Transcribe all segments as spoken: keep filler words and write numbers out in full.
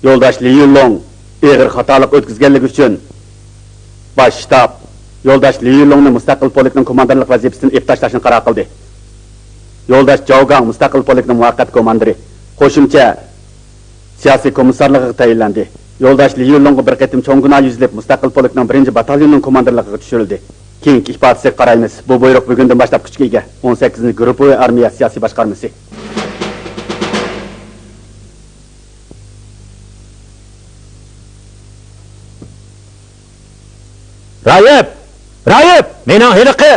يولداش لى يۈنلۇڭ ئېغىر خاتالىق ئۆتكۈزگەنلىكى ئۈچۈن باش شتاب يولداش لى يۈنلۇڭنى مۇستەقىل پولكنىڭ كوماندىرلىق ۋەزىپىسىدىن ئېلىپ تاشلاشنى قارار قىلدى. يولداش جاۋ گاڭ مۇستەقىل پولكنىڭ مۇۋەققەت كوماندىرى، قوشۇمچە سىياسىي كومىسسارلىقىغا تەيىنلەندى. يولداش لى يۈنلۇڭغا بىر قېتىم چوڭ گۇناھ يۈزلىنىپ، مۇستەقىل پولكنىڭ بىرىنچى باتاليونىنىڭ كوماندىرلىقىغا چۈشۈرۈلدى. كېيىنكى ئىپادىسىگە قارايمىز. بۇ بۇيرۇق بۈگۈندىن باشلاپ كۈچكە ئىگە. ئون سەككىزىنچى گۇرۇپپىۋى ئارمىيە سىياسىي باشقارمىسى. رايىپ! رايىپ! مېنىڭ ھېلىقى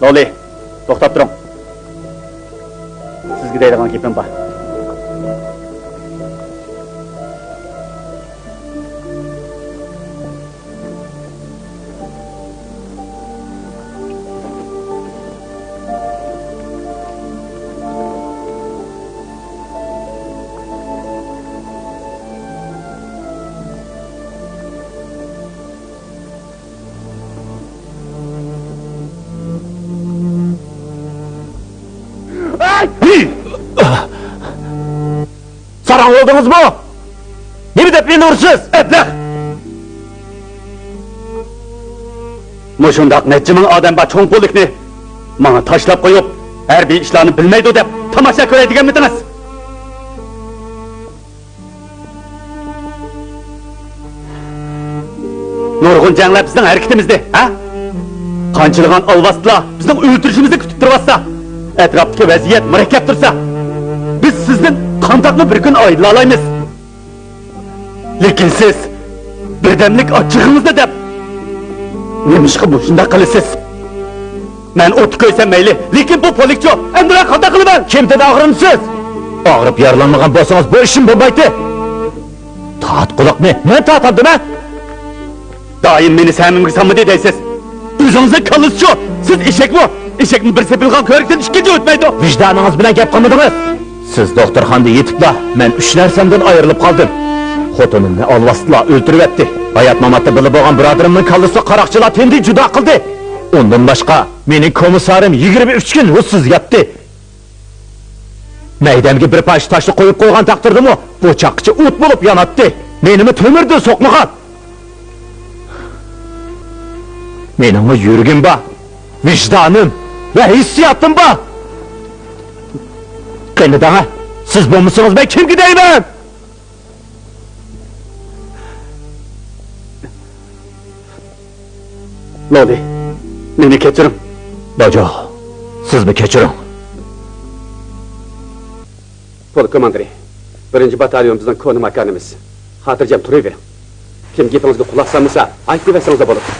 لولى، توختاپ تۇرۇڭ. سىزگە دەيدىغان گېپىم بار. ساراڭ بولدىڭىزمۇ؟ نېمە دەپ مېنى ئۇرىسىز؟ ئەبلەخ! مۇشۇنداق نەچچە مىڭ ئادەم بار چوڭ پولكنى ماڭا تاشلاپ قويۇپ، ھەربىي ئىشلارنى بىلمەيدۇ دەپ تاماشا كۆرەي دېگەنمىدىڭىز؟ نۇرغۇن جەڭلەر بىزنىڭ ھەرىكىتىمىزنى، ھە؟ قانچىلىغان ئالۋاستىلار بىزنىڭ ئۆلتۈرۈشىمىزنى كۈتۈپ تۇرۇۋاتسا، ئەتراپتىكى ۋەزىيەت مۇرەككەپ تۇرسا، بىز سىزدىن قانداقمۇ بىر كۈن ئايرىلالايمىز؟ لېكىن سىز بىردەملىك ئاچچىقىڭىزنى دەپ، نېمىشقا مۇشۇنداق قىلىسىز؟ مەن ئوتتا كۆيسەم مەيلى، لېكىن بۇ پولكچۇ، ئەمدى مەن قانداق قىلىمەن؟ كىمدىن ئاغرىنىسىز؟ ئاغرىپ يارىلانمىغان بولسىڭىز، بۇ ئىشمۇ بولمايتتى. تارت قۇلاقنى، مەن تارتامدىمەن؟ دائىم مېنى سەمىمگە سالمىدى دەيسىز. ئۆزىڭىزنىڭ كاللىسىچۇ؟ سىز ئېشەكمۇ؟ ئېشەكمۇ بىر سېپىلغان كۆۋرۈكتىن ئىككىنچى ئۆتمەيدۇ. ۋىجدانىڭىز بىلەن گەپ قىلمىدىڭىز. سىز دوختۇرخانىدا يېتىپلا، مەن ئۈچ نەرسەمدىن ئايرىلىپ قالدىم. خوتۇنۇمنى ئالۋاستىلار ئۆلتۈرۈۋەتتى. ھايات-ماماتتا بىللە بولغان بۇرادىرىمنىڭ كاللىسىنى قاراقچىلار تىندىن جۇدا قىلدى. ئۇندىن باشقا، مېنىڭ كومىسسارىم يىگىرمە ئۈچ كۈن ھوشسىز ياتتى. مەيدەمگە بىر پارچە تاشنى قويۇپ قويغان تەقدىردىمۇ، بۇ چاققىچە ئوت بولۇپ ياناتتى. مېنىمۇ تۆمۈردىن سوقمىغان. مېنىڭمۇ يۈرىكىم بار، ۋىجدانىم ۋە ھېسسىياتىم بار. قېنى دەڭە، سىز بولمىسىڭىز مەن كىمگە دەيمەن؟ لولى، مېنى كەچۈرۈڭ. باجو، سىزمۇ كەچۈرۈڭ. پولك كوماندىرى، بىرىنچى باتاليون بىزنىڭ كونا ماكانىمىز. خاتىرجەم تۇرۇۋېرىڭ. كىم گېپىڭىزگە قۇلاق سالمىسا، ئايتىۋەرسىڭىزلا بولىدۇ.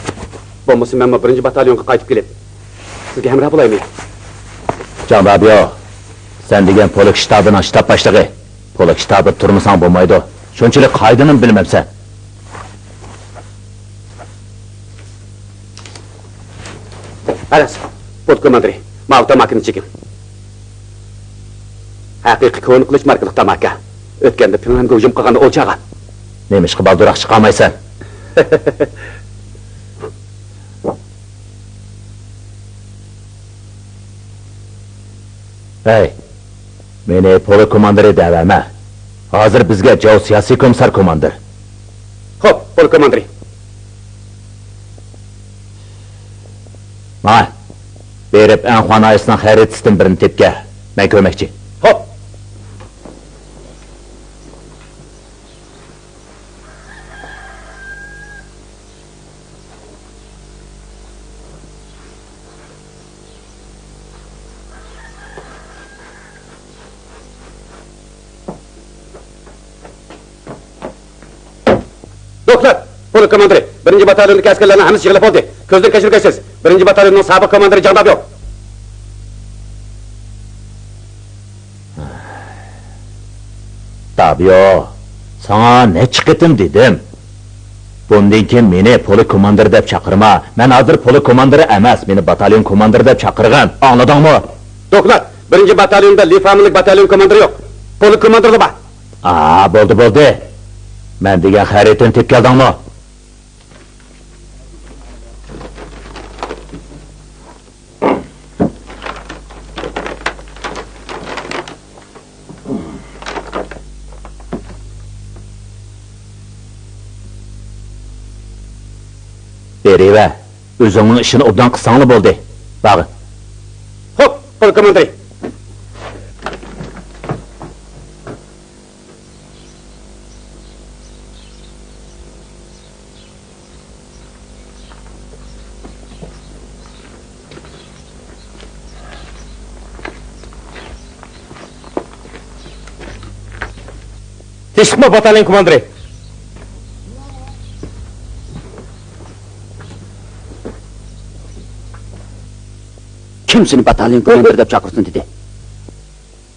بولمىسا مەنمۇ بىرىنچى باتاليونغا قايتىپ كېلىپ، سىزگە ھەمراھ بولايمەن. جاڭ دابيو، سەن دېگەن پولك شتابىنىڭ شتاب باشلىقى. پولك شتابىدا تۇرمىساڭ بولمايدۇ. شۇنچىلىك قائىدىنىمۇ بىلمەمسەن. ئەرەس، پولك كوماندىرى، ماۋۇ تاماكىنى چېكىڭ. ھەقىقىي كونا قىلىچ ماركىلىق تاماكا. ئۆتكەندە پىڭئەنگە ھۇجۇم قىلغاندا ئولجا ئالغان. نېمىشقا بالدۇرراق چىقارمايسەن؟ ھەي، مېنى پولك كوماندىرى دەۋەرمە. ھازىر بىزگە جاۋ سىياسىي كومىسسار كوماندىر. خوپ، پولك كوماندىرى. ماڭە، بېرىپ ئەنخۇا ناھىيەسىنىڭ خەرىتىسىدىن بىرنى تېپكەل. مەن كۆرمەكچى. خوپ. دوكلات! پولك كوماندىرى، بىرىنچى باتاليوندىكى ئەسكەرلەرنىڭ ھەممىسى يىغىلىپ بولدى. كۆزدىن كەچۈرگەيسىز، بىرىنچى باتاليوننىڭ سابىق كوماندىرى جاڭ دابيو. دابيو، ساڭا نەچچە قېتىم دېدىم. بۇندىن كېيىن مېنى پولك كوماندىرى دەپ چاقىرما. مەن ھازىر پولك كوماندىرى ئەمەس، مېنى باتاليون كوماندىرى دەپ چاقىرغىن. ئاڭلىدىڭمۇ؟ دوكلات! بىرىنچى باتاليوندا لى فامىلىلىك باتاليون كوماندىرى يوق. پولك كوماندىرلا بار. ئا، بولدى، بولدى. مەن دېگەن خەرىتىنى تېپىپ كەلدىڭمۇ؟ بېرىۋەر. ئۆزۈڭنىڭ ئىشىنى ئوبدان قىلساڭلا بولدى. بارغىن. خوپ، پولك كوماندىرى. تىنچلىقمۇ، باتاليون كوماندىرى؟ كىم سېنى باتاليون كوماندىرى دەپ چاقىرسۇن دېدى؟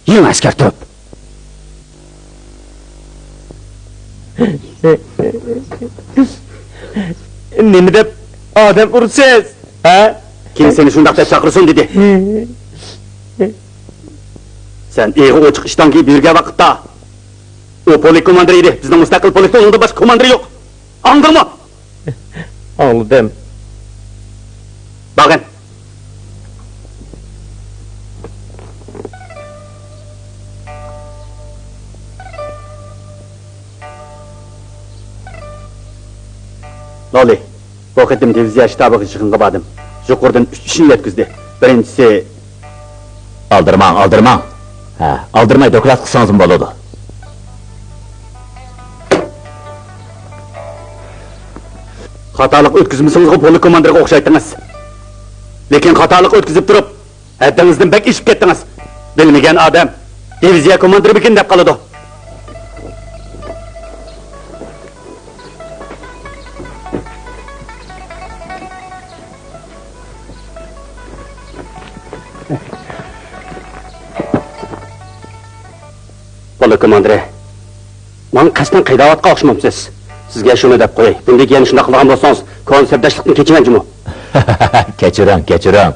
يېڭى ئەسكەر تۇرۇپ. نېمە دەپ ئادەم ئۇرىسىز، ھە؟ كىم سېنى شۇنداق دەپ چاقىرسۇن دېدى؟ سەن ئېغىر ئوچۇق ئىشتان كىيىپ يۈرگەن ۋاقىتتا، ئۇ پولك كوماندىرى ئىدى. بىزنىڭ مۇستەقىل پولكتا ئۇنىڭدىن باشقا كوماندىر يوق. ئاڭلىدىڭمۇ؟ ئاڭلىدىم. بارغىن. لولى، بۇ قېتىم دىۋىزىيە شتابىغا يىغىنغا باردىم. يۇقىرىدىن ئۈچ ئىشنى يەتكۈزدى. بىرىنچىسى، ئالدىرىماڭ، ئالدىرىماڭ. ھە، ئالدىرىماي دوكلات قىلسىڭىزمۇ بولىدۇ. خاتالىق ئۆتكۈزمىسىڭىزغۇ پولك كوماندىرىغا ئوخشايتتىڭىز. لېكىن خاتالىق ئۆتكۈزۈپ تۇرۇپ، ھەددىڭىزدىن بەك ئېشىپ كەتتىڭىز. بىلمىگەن ئادەم دىۋىزىيە كوماندىرىمىكىن دەپ قالىدۇ. پولك كوماندىرى، ماڭا قەستەن قىيناۋاتقان ئوخشىمامسىز؟ سىزگە شۇنى دەپ قوياي، بۇندىن كېيىن شۇنداق قىلىدىغان بولسىڭىز، كونا سىرداشلىقتىن كېچىمەن جۇمۇ. كەچۈرۈڭ، كەچۈرۈڭ.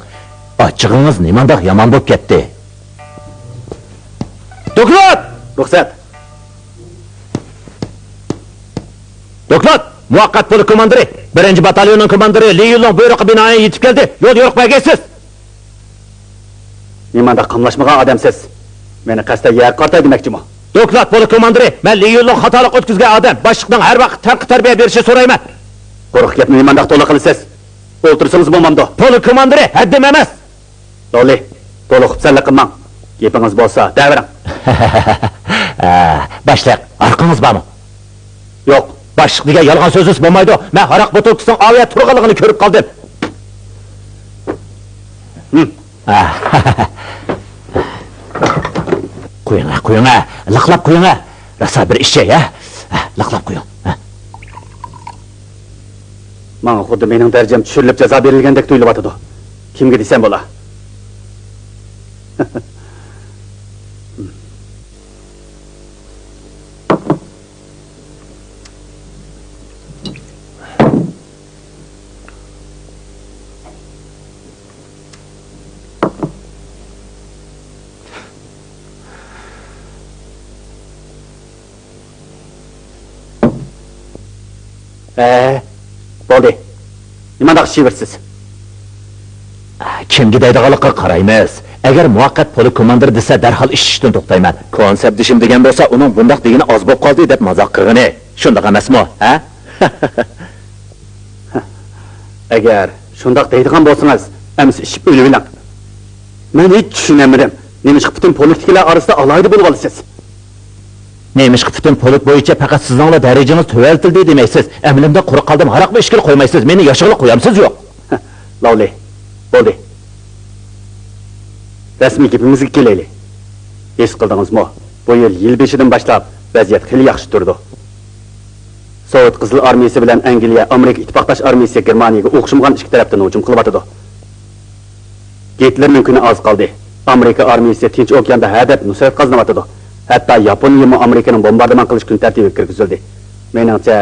ئاچچىقىڭىز نېمانداق يامان بولۇپ كەتتى؟ دوكلات! رۇخسەت! دوكلات! مۇۋەققەت پولك كوماندىرى، بىرىنچى باتاليوننىڭ كوماندىرى لى يۈنلۇڭ بۇيرۇقى بىنائەن يېتىپ كەلدى. يول يورۇق بەرگەيسىز! نېمانداق قاملاشمىغان ئادەمسىز؟ مېنى قەستەن يەرگە قارىتاي دېمەكچىمۇ؟ دوكلات، پولك كوماندىرى، مەن لى يۈنلۇڭ خاتالىق ئۆتكۈزگەن ئادەم. باشلىقنىڭ ھەر ۋاقىت تەنقىد تەربىيە بېرىشىنى سورايمەن. قۇرۇق گەپنى نېمانداق تولا قىلىسىز؟ ئولتۇرسىڭىزمۇ بولمامدۇ؟ پولك كوماندىرى، ھەددىم ئەمەس! لولى، تولا خۇپسەنلىك قىلماڭ. گېپىڭىز بولسا، دەۋېرىڭ. ھە، باشلىق، ھاراقىڭىز بارمۇ؟ يوق. باشلىق دېگەن يالغان سۆزلىسە بولمايدۇ. مەن ھاراق بوتۇلكىسىنىڭ ئاۋۇ يەردە تۇرغانلىقىنى كۆرۈپ قالدىم. ھىم. قۇيۇڭ، قۇيۇڭ، لىقلاپ قۇيۇڭ. راسا بىر ئىچەي، ھە؟ لىقلاپ قۇيۇڭ. ماڭا خۇددى مېنىڭ دەرىجەم چۈشۈرۈلۈپ جازا بېرىلگەندەك تۇيۇلۇۋاتىدۇ. كىمگە دېسەم بولا؟ ئە، بولدى. نېمانداق ئىچىۋېرىسىز؟ كىمگە دەيدىغانلىقىغا قارايمىز. ئەگەر مۇۋەققەت پولك كوماندىرى دېسە، دەرھال ئىچىشتىن توختايمەن. كونسېپدىشىم دېگەن بولسا، ئۇنىڭ بۇنداق دېگىنى ئاز بولۇپ قالدى دەپ مازاق قىلغىنى. شۇنداق ئەمەسمۇ، ھە؟ ئەگەر شۇنداق دەيدىغان بولسىڭىز، ئەمىسە ئىچىپ ئۆلۈۋېلىڭ. مەن ھېچ چۈشىنەلمىدىم. نېمىشقا پۈتۈن پولكتىكىلەر ئارىسىدا ئالاھىدە بولۇۋالىسىز؟ نېمىشقا پۈتۈن پولك بويىچە پەقەت سىزنىڭلا دەرىجىڭىز تۆۋەنلىتىلدى دېمەيسىز؟ ئەمىلىمدە قۇرۇق قالدىم، ھاراقمۇ ئىچكىلى قويمايسىز، مېنى ياشىغىلى قويامسىز يوق. لاۋلى، بولدى. رەسمىي گېپىمىزگە كېلەيلى. ھېس قىلدىڭىزمۇ، بۇ يىل يىل بېشىدىن باشلاپ ۋەزىيەت خېلى ياخشى تۇرىدۇ. سوۋېت قىزىل ئارمىيىسى بىلەن ئەنگلىيە، ئامېرىكا ئىتتىپاقداش ئارمىيىسى گېرمانىيەگە ئوخشىمىغان ئىككى تەرەپتىن ھۇجۇم قىلىۋاتىدۇ. گىتلېرنىڭ كۈنى ئاز قالدى. ئامېرىكا ئارمىيىسى تىنچ ئوكياندا ھەدەپ نۇسرەت قازىنىۋاتىدۇ. ھەتتا ياپونىيىمۇ ئامېرىكىنىڭ بومباردىمان قىلىش كۈن تەرتىپىگە كىرگۈزۈلدى. مېنىڭچە،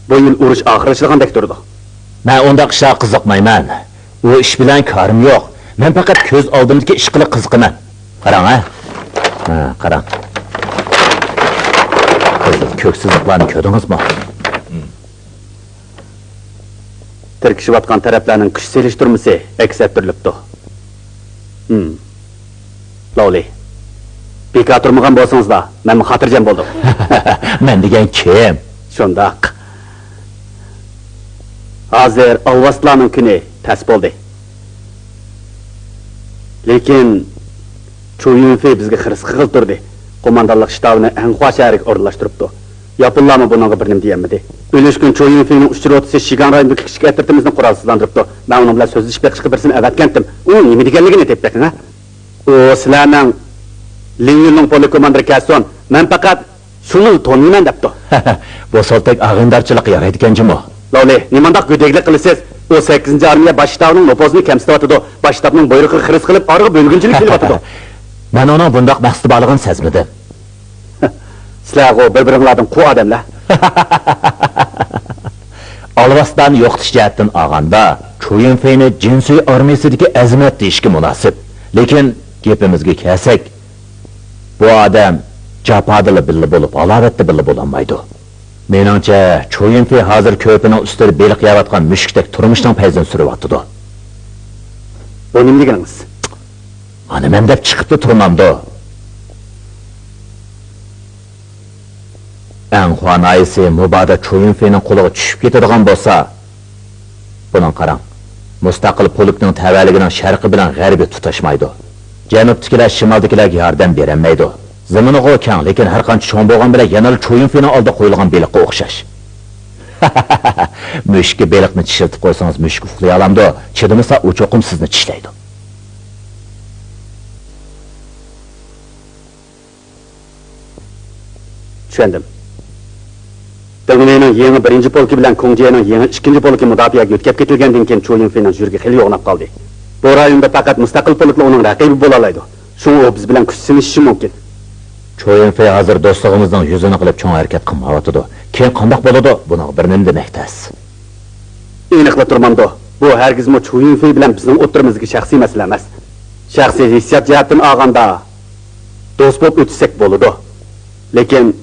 بۇ يىل ئۇرۇش ئاخىرلىشىدىغاندەك تۇرىدۇ. مەن ئۇنداق ئىشلارغا قىزىقمايمەن. ئۇ ئىش بىلەن كارىم يوق. مەن پەقەت كۆز ئالدىمدىكى ئىشقىلىق قىزىقىمەن. قاراڭ، ھە؟ ھە، قاراڭ. قىزىل كۆك سىزىقلارنى كۆردىڭىزمۇ؟ تىركىشىۋاتقان تەرەپلەرنىڭ كۈچ سېلىشتۇرمىسى ئەكس ئەتتۈرۈلۈپتۇ. ھىم. لاۋلى، بىكار تۇرمىغان بولسىڭىزلا، مەنمۇ خاتىرجەم بولدۇم. مەن دېگەن كىم؟ شۇنداق. ھازىر ئالۋاستىلارنىڭ كۈنى تەس بولدى. لېكىن چۇ يۈنفېي بىزگە خىرىس قىلغىلى تۇردى. قوماندانلىق شتابىنى ئەنخۇا شەھىرىگە ئورۇنلاشتۇرۇپتۇ. ياپونلارمۇ بۇنىڭغا بىر نېمە دېيەلمىدى. ئۆلۈشكۈن چۇ يۈنفېينىڭ ئۈچ روتىسى شىگاڭ رايونىدىكى كىچىك ئەترىتىمىزنى قورالسىزلاندۇرۇپتۇ. مەن ئۇنىڭ بىلەن سۆزلىشىپ بېقىشقا بىرسىنى ئەۋەتكەنتىم. ئۇنىڭ نېمە دېگەنلىكىنى تېپىپ بېقىڭ، ھە؟ ئۇ سىلەرنىڭ لىڭيۈنلۇڭ پولك كوماندىرى كەلسۇن، مەن پەقەت شۇنىلا تونۇيمەن دەپتۇ. بۇ سول تەك ئاغىنىدارچىلىققا يارايدىكەن جۇمۇ. لاۋلى، نېمانداق گۆدەكلىك قىلىسىز؟ ئۇ سەككىزىنچى ئارمىيە باش شتابىنىڭ نوپۇزىنى كەمسىتىۋاتىدۇ. باش شتابنىڭ بۇيرۇقىغا خىرىس قىلىپ، ئارىغا بۆلگۈنچىلىك سېلىۋاتىدۇ. مەن ئۇنىڭ بۇنداق مەقسىتى بارلىقىنى سەزمىدىم. سىلەرغۇ بىر-بىرىڭلاردىن قۇۋ ئادەملەر. ئالۋاستىلارنى يوقىتىش جەھەتتىن ئالغاندا، چۇ يۈنفېينى جىنسۇي ئارمىيىسىدىكى ئەزىمەت دېيىشكە مۇناسىپ. لېكىن گېپىمىزگە كەلسەك، بۇ ئادەم جاپادىلا بىللە بولۇپ، ھالاۋەتتە بىللە بولالمايدۇ. مېنىڭچە، چۇ يۈنفېي ھازىر كۆرپىنىڭ ئۈستىدە بېلىق يەۋاتقان مۈشۈكتەك تۇرمۇشنىڭ پەيزىنى سۈرۈۋاتىدۇ. بۇ نېمە دېگىنىڭىز؟ مانا مەن دەپ چىقىپلا تۇرمامدۇ؟ ئەنخۇا ناھىيەسى مۇبادا چۇ يۈنفېينىڭ قولىغا چۈشۈپ كېتىدىغان بولسا، بۇنىڭغا قاراڭ، مۇستەقىل پولكنىڭ تەۋەلىكىنىڭ شەرقى بىلەن غەربى تۇتاشمايدۇ. جەنۇبتىكىلەر شىمالدىكىلەرگە ياردەم بېرەلمەيدۇ. زېمىنىغۇ كەڭ، لېكىن ھەر قانچە چوڭ بولغان بىلەن يەنىلا چۇ يۈنفېينىڭ ئالدىغا قويۇلغان بېلىققا ئوخشاش. مۈشۈككە بېلىقنى چىشلىتىپ قويسىڭىز، مۈشۈك ئۇخلىيالامدۇ؟ چىدىمىسا، ئۇ چوقۇم سىزنى چىشلەيدۇ. چۈشەندىم. دېڭ لېينىڭ يېڭى بىرىنچى پولكى بىلەن كۇڭ جيەنىڭ يېڭى ئىككىنچى پولكى مۇداپىئەگە يۆتكەپ كېتىلگەندىن كېيىن، چۇ يۈنفېينىڭ يۈرىكى خېلى يوغىناپ قالدى. بۇ رايوندا پەقەت مۇستەقىل پولكلا ئۇنىڭ رەقىبى بولالايدۇ. شۇڭا ئۇ بىز بىلەن كۈچ سىنىشىشى مۇمكىن. چۇ يۈنفېي ھازىر دوستلۇقىمىزنىڭ يۈزىنى قىلىپ چوڭ ھەرىكەت قىلمايۋاتىدۇ. كېيىن قانداق بولىدۇ، بۇنىڭغا بىر نېمە دېمەك تەس. ئېنىقلا تۇرمامدۇ؟ بۇ ھەرگىزمۇ چۇ يۈنفېي بىلەن بىزنىڭ ئوتتۇرىمىزدىكى شەخسىي مەسىلە ئەمەس. شەخسىي ھېسسىيات جەھەتتىن ئالغاندا، دوست بولۇپ ئۆتسەك بولىدۇ. لېكىن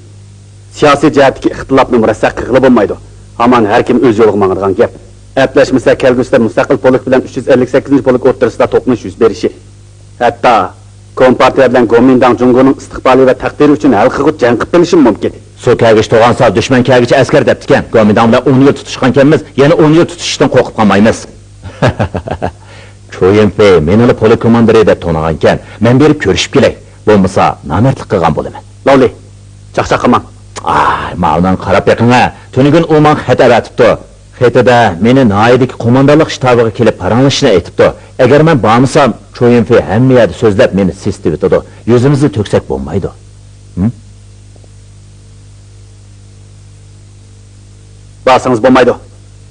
سىياسىي جەھەتتىكى ئىختىلاپنى مۇرەسسە قىلغىلى بولمايدۇ. ھامان ھەركىم ئۆز يولىغا ماڭىدىغان گەپ. ئەپلەشمىسە، كەلگۈسىدە مۇستەقىل پولك بىلەن ئۈچ يۈز ئەللىك سەككىزىنچى پولك ئوتتۇرىسىدا توقۇنۇش يۈز بېرىشى، ھەتتا كومپارتىيە بىلەن گومىنداڭ جۇڭگونىڭ ئىستىقبالى ۋە تەقدىرى ئۈچۈن ھەل قىلغۇچ جەڭ قىلىپ قېلىشىمۇ مۇمكىن. سۇ كەلگۈچ توغانسا، دۈشمەن كەلگۈچە ئەسكەر دەپتىكەن. گومىنداڭ بىلەن ئون يىل تۇتۇشقانكەنمىز، يەنە ئون يىل تۇتۇشۇشتىن قورقۇپ قالمايمىز. چۇ يۈنفېي مېنىلا پولك كوماندىرى دەپ تونۇغانكەن، مەن بېرىپ كۆرۈشۈپ كېلەي. بولمىسا، نامەردلىك قىلغان بولىمەن. لاۋلى، چاقچاق قىلماڭ. ئاي، ماۋۇنىڭغا قاراپ بېقىڭە. تۈنۈگۈن ئۇ ماڭا خەت ئەۋەتىپتۇ. خېتىدە مېنى ناھىيەدىكى قوماندانلىق شتابىغا كېلىپ پاراڭلىشىشنى ئېيتىپتۇ. ئەگەر مەن بارمىسام، چۇ يۈنفېي ھەممە يەردە سۆزلەپ مېنى سېسىتىۋېتىدۇ. يۈزىمىزنى تۆكسەك بولمايدۇ. ھىم؟ بارسىڭىز بولمايدۇ.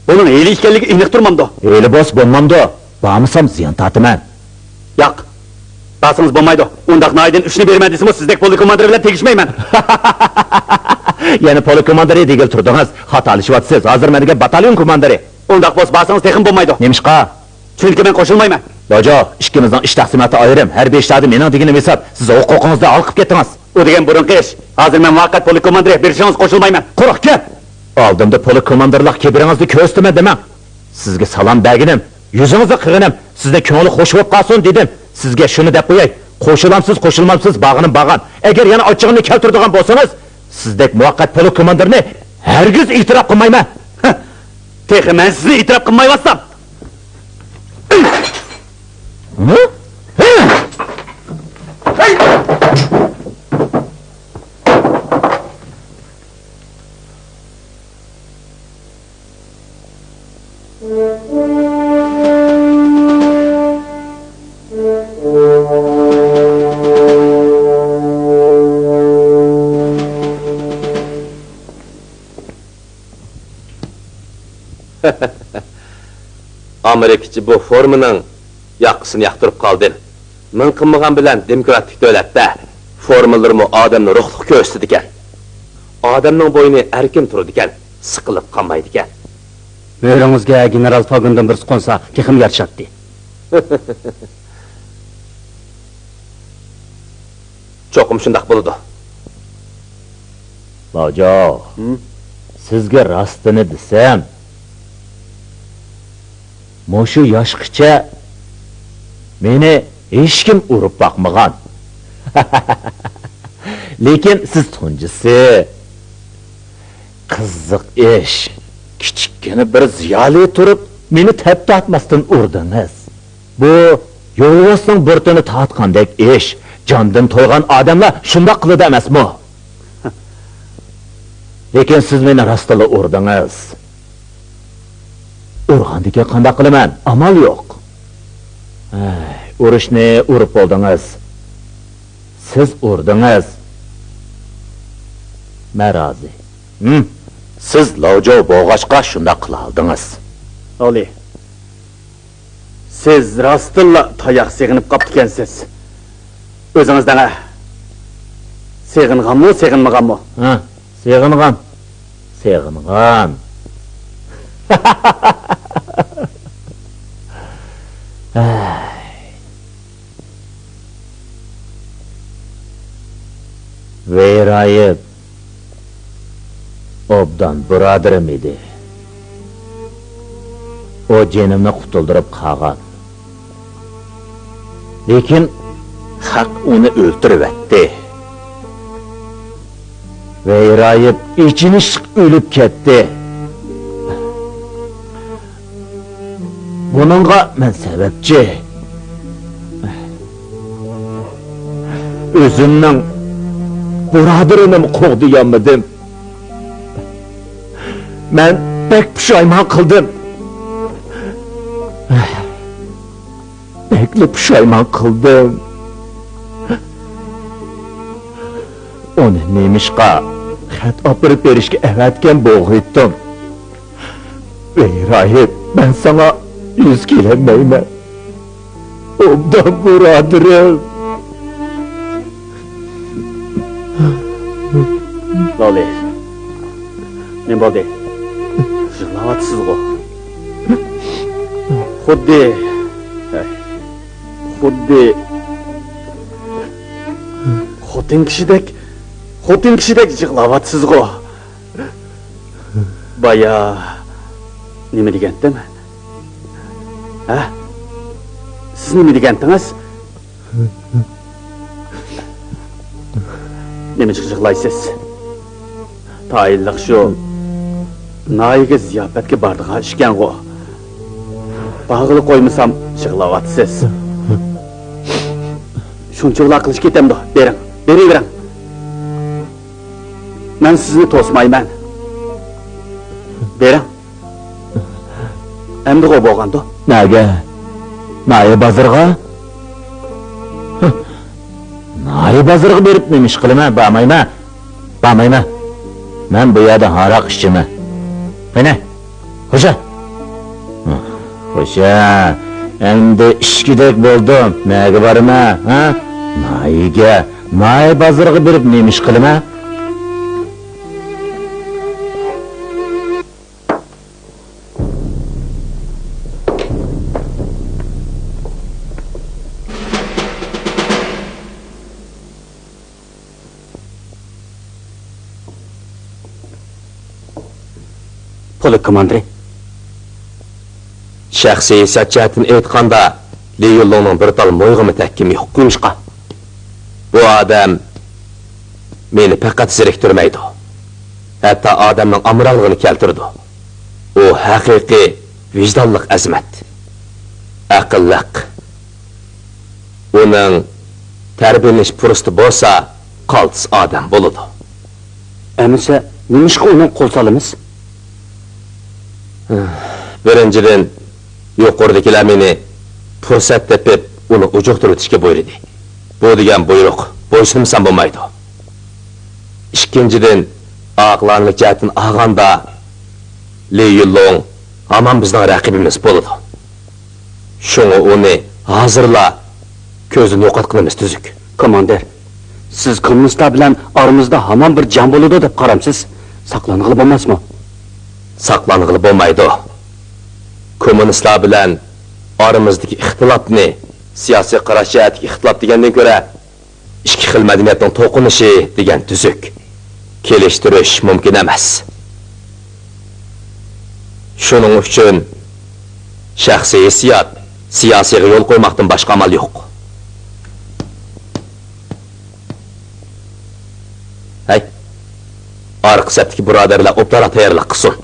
بۇنىڭ ھىيلە ئىكەنلىكى ئېنىق تۇرمامدۇ؟ ھىيلە بولسا بولمامدۇ؟ بارمىسام زىيان تارتىمەن. ياق. بارسىڭىز بولمايدۇ. ئۇنداق ناھىيىدىن ئۈچنى بېرىمەن دېسىمۇ، سىزدەك پولك كوماندىرى بىلەن تېگىشمەيمەن. يەنە پولك كوماندىرى دېگىلى تۇردىڭىز. خاتالىشىۋاتىسىز. ھازىر مەن دېگەن باتاليون كوماندىرى. ئۇنداق بولسا بارسىڭىز تېخىمۇ بولمايدۇ. نېمىشقا؟ چۈنكى مەن قوشۇلمايمەن. جوجو، ئىككىمىزنىڭ ئىش تەقسىماتى ئايرىم. ھەربىي ئىشلاردا مېنىڭ دېگىنىم ھېساب. سىز ھوقۇقىڭىزدىن ھالقىپ كەتتىڭىز. ئۇ دېگەن بۇرۇنقى ئىش. ھازىر مەن مۇۋەققەت پولك كوماندىرى، بېرىشىڭىزغا قوشۇلمايمەن. قۇرۇق گەپ! ئالدىمدا پولك كوماندىرلىق كىبىرىڭىزنى كۆرسىتىمەن دېمەڭ. سىزگە سالام بەرگىنىم، يۈزىڭىزنى قىغىنىم، سىزنىڭ كۆڭلى خوش بولۇپ قالسۇن دېدىم. سىزگە شۇنى دەپ قوياي، قوشۇلامسىز، قوشۇلمامسىز، بارغىنىم بارغان. ئەگەر يەنە ئاچچىقىمنى كەلتۈرىدىغان بولسىڭىز، سىزدەك مۇۋەققەت پولك كوماندىرىنى ھەرگىز ئېتىراپ قىلمايمەن. تېخى مەن سىزنى ئېتىراپ قىلمايۋاتسام. ئامېرىكىچە بۇ فورمىنىڭ ياقىسىنى ياقتۇرۇپ قالدىم. مىڭ قىلمىغان بىلەن دېموكراتىك دۆلەتتە فورمىلىرىمۇ ئادەمنى روھلۇق كۆرسىتىدىكەن. ئادەمنىڭ بوينى ئەركىن تۇرىدىكەن، سىقىلىپ قالمايدىكەن. مۈرىڭىزگە گېنېرال فاگىندىن بىرسى قونسا تېخىمۇ يارىشاتتى. چوقۇم شۇنداق بولىدۇ. لاجاۋ، ھىم؟ سىزگە راستىنى دېسەم، مۇشۇ ياشقىچە مېنى ھېچكىم ئۇرۇپ باقمىغان. لېكىن سىز تۇنجىسى. قىزىق ئىش، كىچىككىنە بىر زىيالىي تۇرۇپ، مېنى تەپ تارتماستىن ئۇردىڭىز. بۇ يولۋاسنىڭ بۇرۇتىنى تارتقاندەك ئىش، جاندىن تويغان ئادەملەر شۇنداق قىلىدۇ ئەمەسمۇ؟ لېكىن سىز مېنى راستلا ئۇردىڭىز. ئۇرغاندىكىن قانداق قىلىمەن؟ ئامال يوق. ئەي، ئۇرۇشنى ئۇرۇپ بولدىڭىز. سىز ئۇردىڭىز. مەن رازى. ھىم، سىز لاۋجاۋ بولغاچقا شۇنداق قىلالىدىڭىز. ئالى، سىز راستتىنلا تاياق سېغىنىپ قاپتىكەنسىز. ئۆزىڭىز دەڭە. سېغىنغانمۇ، سېغىنمىغانمۇ؟ ھە، سېغىنغان. سېغىنغان. ھەي. ۋېيرايېۋ ئوبدان بۇرادىرىم ئىدى. ئۇ جېنىمنى قۇتۇلدۇرۇپ قالغان. لېكىن خەق ئۇنى ئۆلتۈرۈۋەتتى. ۋېيرايېۋ ئېچىنىشلىق ئۆلۈپ كەتتى. بۇنىڭغا مەن سەۋەبچى. ئۆزۈمنىڭ بۇرادىرىنىمۇ قوغدىيالمىدىم. مەن بەك پۇشايمان قىلدىم. بەكلا پۇشايمان قىلدىم. ئۇنى نېمىشقا خەت ئاپىرىپ بېرىشكە ئەۋەتكەن بولغىيتتىم؟ ۋەيرايىپ، مەن ساڭا يۈز كېلەلمەيمەن. ئوبدان بۇرادىرىم. لالى، نېمە بولدى؟ يىغلاۋاتىسىزغۇ؟ خۇددى، خۇددى خوتۇن كىشىدەك، خوتۇن كىشىدەك يىغلاۋاتىسىزغۇ؟ بايا نېمە دېگەنتىم؟ ھە؟ سىز نېمە دېگەنتىڭىز؟ نېمە جىق يىغلايسىز؟ تايىنلىق شۇ ناھىيەگە زىياپەتكە بارىدىغان ئىشكەنغۇ؟ بارغىلى قويمىسام يىغلاۋاتىسىز. شۇنچىۋالا قىلىش كېتەمدۇ؟ بېرىڭ، بېرىۋېرىڭ. مەن سىزنى توسمايمەن. بېرىڭ. ئەمدىغۇ بولغاندۇ؟ نەگە؟ ناھىيە بازىرىغا؟ ھە. ناھىيە بازىرىغا بېرىپ نېمە ئىش قىلىمەن؟ بارمايمەن. بارمايمەن. مەن بۇ يەردە ھاراق ئىچىمەن. قېنى، خوشە. خوشە. ئەمدى ئىچكۈدەك بولدۇم. نەگە بارىمەن؟ ھە؟ ناھىيەگە. ناھىيە بازىرىغا بېرىپ نېمە ئىش قىلىمەن؟ پولك كوماندىرى. شەخسىي ھېسسىيات جەھەتتىن ئېيتقاندا، لى يۈنلۇڭنىڭ بىر تال مويىغىمۇ تەگكۈم يوق. نېمىشقا؟ بۇ ئادەم مېنى پەقەت زېرىكتۈرمەيدۇ، ھەتتا ئادەمنىڭ ئامراقلىقىنى كەلتۈرىدۇ. ئۇ ھەقىقىي ۋىجدانلىق ئەزىمەت، ئەقىللىق. ئۇنىڭ تەربىيەلىنىش پۇرسىتى بولسا، قالتىس ئادەم بولىدۇ. ئەمىسە، نېمىشقا ئۇنىڭغا قول سالىمىز؟ بىرىنچىدىن، يۇقىرىدىكىلەر مېنى پۇرسەت تېپىپ، ئۇنى ئۇجۇقتۇرۇۋېتىشكە بۇيرۇدى. بۇ دېگەن بۇيرۇق، بويسۇنمىسام بولمايدۇ. ئىككىنچىدىن، ئاقىلانىلىك جەھەتتىن ئالغاندا، لى يۈنلۇڭ ھامان بىزنىڭ رەقىبىمىز بولىدۇ. شۇڭا ئۇنى ھازىرلا كۆزدىن يوقاتقىنىمىز تۈزۈك. كوماندىر، سىز كوممۇنىستلار بىلەن ئارىمىزدا ھامان بىر جەڭ بولىدۇ دەپ قارامسىز؟ ساقلانغىلى بولماسمۇ؟ ساقلانغىلى بولمايدۇ. كوممۇنىستلار بىلەن ئارىمىزدىكى ئىختىلاپنى سىياسىي قاراش جەھەتتىكى ئىختىلاپ دېگەندىن كۆرە، ئىككى خىل مەدەنىيەتنىڭ توقۇنۇشى دېگەن تۈزۈك. كېلىشتۈرۈش مۇمكىن ئەمەس. شۇنىڭ ئۈچۈن شەخسىي ھېسسىيات سىياسىيغا يول قويماقتىن باشقا ئامال يوق. ھەي، ئارقا سەپتىكى بۇرادەرلەر ئوبدانراق تەييارلىق قىلسۇن.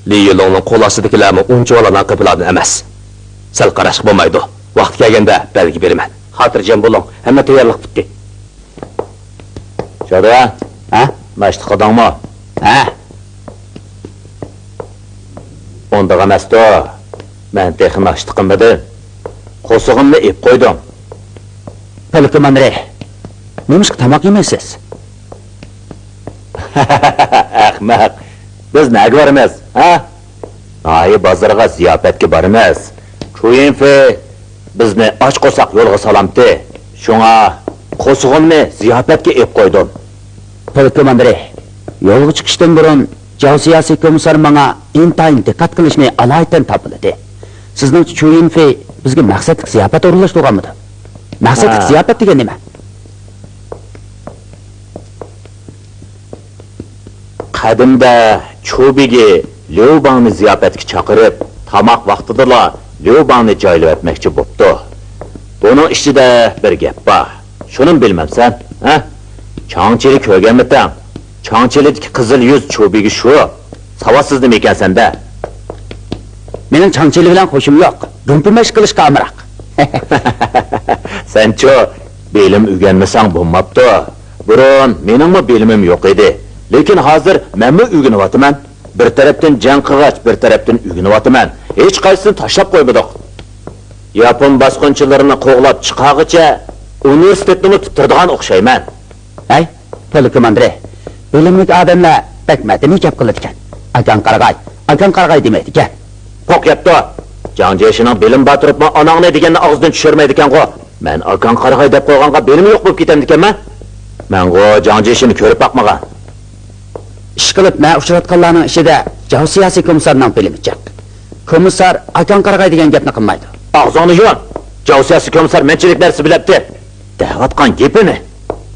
لى يۈنلۇڭنىڭ قول ئاستىدىكىلەرمۇ ئۇنچىۋالا ناقىپلاردىن ئەمەس. سەل قاراشقا بولمايدۇ. ۋاقتى كەلگەندە بەلگە بېرىمەن. خاتىرجەم بولۇڭ، ھەممە تەييارلىق پۈتتى. جادۇ، ھە؟ ناشتا قىلدىڭمۇ؟ ھە. ئۇنداق ئەمەستۇ. مەن تېخى ناشتا قىلمىدىم. قورسىقىمنى ئېپ قويدۇم. پولك كوماندىرى، نېمىشقا تاماق يېمەيسىز؟ ئەخمەق، بىز نەگە بارىمىز، ھە؟ ناھىيە بازىرىغا زىياپەتكە بارىمىز. چۇيىنفېي بىزنى ئاچ قورساق يولغا سالامتى. شۇڭا قورسىقىمنى زىياپەتكە ئېپ قويدۇم. پولك كوماندىرى، يولغا چىقىشتىن بۇرۇن جاۋ سىياسىي كومىسسار ماڭا ئىنتايىن دىققەت قىلىشنى ئالايىتەن تاپىلىدى. سىزنىڭچە چۇيىنفېي بىزگە مەقسەتلىك زىياپەت ئورۇنلاشتۇرغانمىدۇ؟ مەقسەتلىك ھە. زىياپەت دېگەن نېمە؟ قەدىمدە چۇ بېگى ليۇ باڭنى زىياپەتكە چاقىرىپ، تاماق ۋاقتىدىلا ليۇ باڭنى جايلىۋەتمەكچى بوپتۇ. بۇنىڭ ئىچىدە بىر گەپ بار. شۇنىمۇ بىلمەمسەن، ھە؟ چاڭچىلى كۆرگەنمىتىڭ؟ چاڭچىلىدىكى قىزىل يۈز چۇ بېگى شۇ. ساۋاتسىز نېمە ئىكەنسەن-دە. مېنىڭ چاڭچىلى بىلەن خوشۇم يوق. گۇمپىمەش قىلىشقا ئامراق. سەنچۇ، بىلىم ئۆگەنمىسەڭ بولماپتۇ. بۇرۇن مېنىڭمۇ بىلىمىم يوق ئىدى. لېكىن ھازىر مەنمۇ ئۆگىنىۋاتىمەن. بىر تەرەپتىن جەڭ قىلغاچ، بىر تەرەپتىن ئۆگىنىۋاتىمەن. ھېچقايسىسىنى تاشلاپ قويمىدۇق. ياپون باسقۇنچىلىرىنى قوغلاپ چىقارغىچە ئۇنىۋېرسىتېتنىمۇ پۈتتۈرىدىغان ئوخشايمەن. ھەي، پولك كوماندىرى، بىلىملىك ئادەملەر بەك مەدەنىي گەپ قىلىدىكەن. ئاكاڭ قارىغاي، ئاكاڭ قارىغاي دېمەيدىكەن. قوق يەپتۇ. جاڭ جيېشىنىڭ بىلىم بار تۇرۇپمۇ ئاناڭنى دېگەننى ئاغزىدىن چۈشۈرمەيدىكەنغۇ. مەن ئاكاڭ قارىغاي دەپ قويغانغا بىلىمى يوق بولۇپ كېتەمدىكەنمەن؟ مەنغۇ جاڭ جيېشىنى كۆرۈپ باقمىغان. ئىشقىلىپ، مەن ئۇچراتقانلارنىڭ ئىچىدە جاۋ سىياسىي كومىسسارنىڭ بىلىمى جىق. كومىسسار ئاكاڭ قارىغاي دېگەن گەپنى قىلمايدۇ. ئاغزىڭنى يۇم! جاۋ سىياسىي كومىسسار مەنچىلىك نەرسە بىلەتتى دەۋاتقان گېپىنى.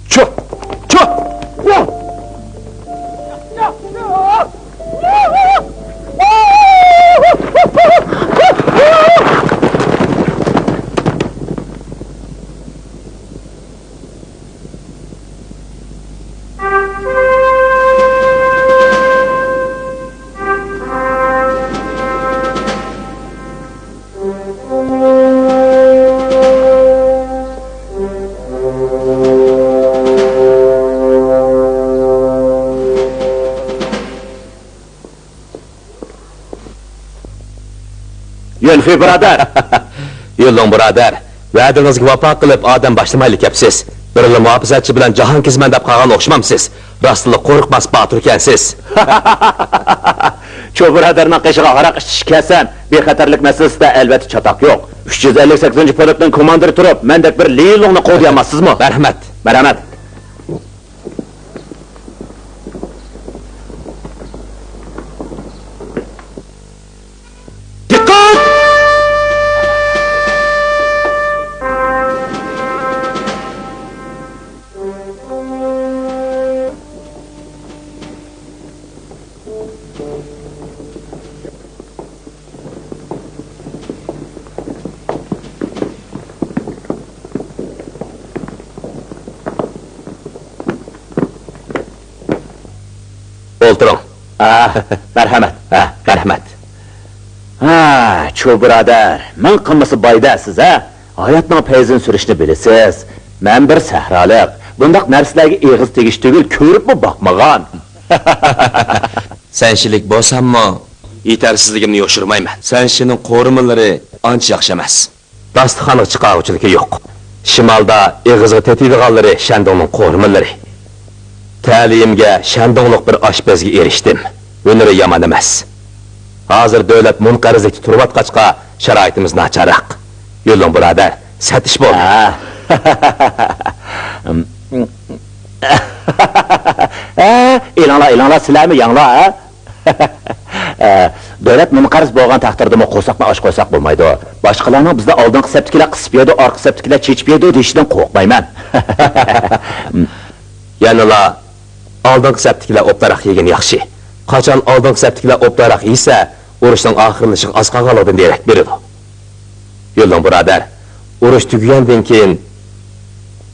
چۇ! چۇ! يۈنفېي بۇرادەر! يۈنلۇڭ بۇرادەر، ۋەدىڭىزگە ۋاپا قىلىپ ئادەم باشلىمايلا كەپسىز. بىرلا مۇھاپىزەتچى بىلەن جاھانكەزمەن دەپ قالغان ئوخشىمامسىز؟ راستلا قورقماس باتۇركەنسىز. چو بۇرادەرنىڭ قېشىغا ھاراق ئىچىشكە كەلسەم، بىخەتەرلىك مەسىلىسىدە ئەلۋەتتە چاتاق يوق. ئۈچ يۈز ئەللىك سەككىزىنچى پولكنىڭ كوماندىرى تۇرۇپ، مەندەك بىر لى يۈنلۇڭنى قوغدىيالماسسىزمۇ؟ مەرھەمەت. مەرھەمەت. دىققەت! ئولتۇرۇڭ. ئا، مەرھەمەت. ھە، مەرھەمەت. ھە، چۇ بۇرادەر، مىڭ قىلمىسا باي-دە سىز، ھە؟ ھاياتنىڭ پەيزىنى سۈرۈشنى بىلىسىز. مەن بىر سەھرالىق، بۇنداق نەرسىلەرگە ئېغىز تېگىش تۈگۈل، كۆرۈپمۇ باقمىغان. سەنشىلىك بولساممۇ، يېتەرسىزلىكىمنى يوشۇرمايمەن. سەنشىنىڭ قورۇمىلىرى ئانچە ياخشى ئەمەس. داستىخانغا چىقارغۇچىلىكى يوق. شىمالدا ئېغىزغا تېتىيدىغانلىرى شەندۇڭنىڭ قورۇمىلىرى. تەلىيىمگە شەندۇڭلۇق بىر ئاشپەزگە ئېرىشتىم. ھۈنىرى يامان ئەمەس. ھازىر دۆلەت مۇنقەرزلىكتە تۇرۇۋاتقاچقا، شارائىتىمىز ناچارراق. يۈنلۇڭ بۇرادەر، سەت ئىش بولدى. ھە. ھە، ئېلىڭلار، ئېلىڭلار، سىلەرمۇ يەڭلار، ھە؟ ئە، دۆلەت مۇنقەرز بولغان تەقدىردىمۇ قورساقنى ئاچ قويساق بولمايدۇ. باشقىلارنىڭ بىزنى ئالدىنقى سەپتىكىلەر قىسىپ يەيدۇ، ئارقا سەپتىكىلەر چېچىپ يەيدۇ دېيىشىدىن قورقمايمەن. يەنىلا ئالدىنقى سەپتىكىلەر ئوبدانراق يېگىنى ياخشى. قاچان ئالدىنقى سەپتىكىلەر ئوبدانراق يېسە، ئۇرۇشنىڭ ئاخىرلىشىشىغا ئاز قالغانلىقىدىن دېرەك بېرىدۇ. يۈنلۇڭ بۇرادەر، ئۇرۇش تۈگىگەندىن كېيىن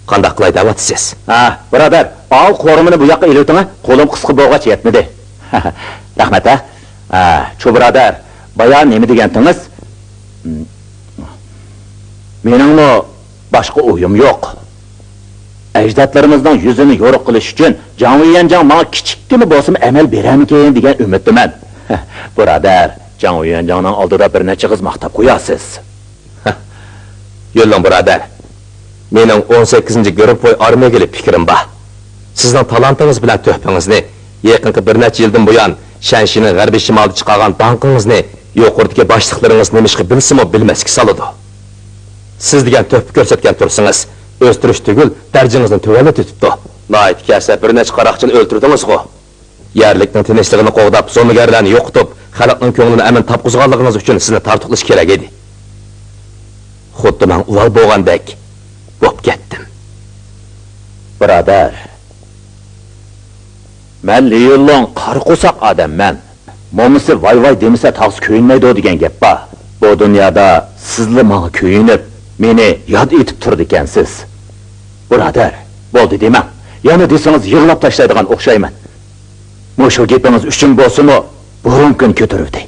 قانداق قىلاي دەۋاتىسىز؟ ھە، بۇرادەر، ئاۋۇ قورۇمىنى بۇ ياققا ئېلىۋېتىڭە، قولۇم قىسقا بولغاچ يەتمىدى. رەھمەت، ھە. ھە، چۇ بۇرادەر، بايا نېمە دېگەنتىڭىز؟ مېنىڭمۇ باشقا ئويۇم يوق. ئەجدادلىرىمىزنىڭ يۈزىنى يورۇق قىلىش ئۈچۈن جاڭ ۋېيۈەنجاڭ ماڭا كىچىككىنە بولسىمۇ ئەمەل بېرەرمىكىن دېگەن ئۈمىدتىمەن. بۇرادەر، جاڭ ۋېيۈەنجاڭنىڭ ئالدىدا بىر نەچچە ئېغىز ماختاپ قويارسىز. يۈنلۇڭ بۇرادەر، مېنىڭ ئون سەككىزىنچى گۇرۇپپوي ئارمىيەگە ئېلىپ پىكرىم بار. سىزنىڭ تالانتىڭىز بىلەن تۆھپىڭىزنى، يېقىنقى بىر نەچچە يىلدىن بۇيان شەنشىنىڭ غەربىي شىمالىدا چىقارغان داڭقىڭىزنى يۇقىرىدىكى باشلىقلىرىڭىز نېمىشقا بىلسىمۇ بىلمەسكە سالىدۇ. سىز دېگەن تۆھپە كۆرسەتكەن تۇرسىڭىز، ئۆستۈرۈش تۈگۈل، دەرىجىڭىزنى تۆۋەنلىتىۋېتىپتۇ. ناھايىتى كەلسە، بىر نەچچە قاراقچىنى ئۆلتۈردىڭىزغۇ. يەرلىكنىڭ تىنچلىقىنى قوغداپ، زومىگەرلەرنى يوقىتىپ، خەلقنىڭ كۆڭلىنى ئەمىن تاپقۇزغانلىقىڭىز ئۈچۈن سىزنى تارتۇقلاش كېرەك ئىدى. خۇددى مەن ئۇۋال بولغاندەك بوپ كەتتىم. بۇرادەر، مەن لى يۈنلۇڭ قارا قورساق ئادەممەن. مومىسى ۋاي ۋاي دېمىسە تاغىسى كۆيۈنمەيدۇ دېگەن گەپ بار. بۇ دۇنيادا سىزلا ماڭا كۆيۈنۈپ، مېنى ياد ئېتىپ تۇرىدىكەنسىز. بۇرادەر، بولدى دېمەڭ. يەنە دېسىڭىز يىغلاپ تاشلايدىغان ئوخشايمەن. مۇشۇ گېپىڭىز ئۈچۈن بولسىمۇ، بۇرۇنقىنى كۆتۈرۈۋېتەي.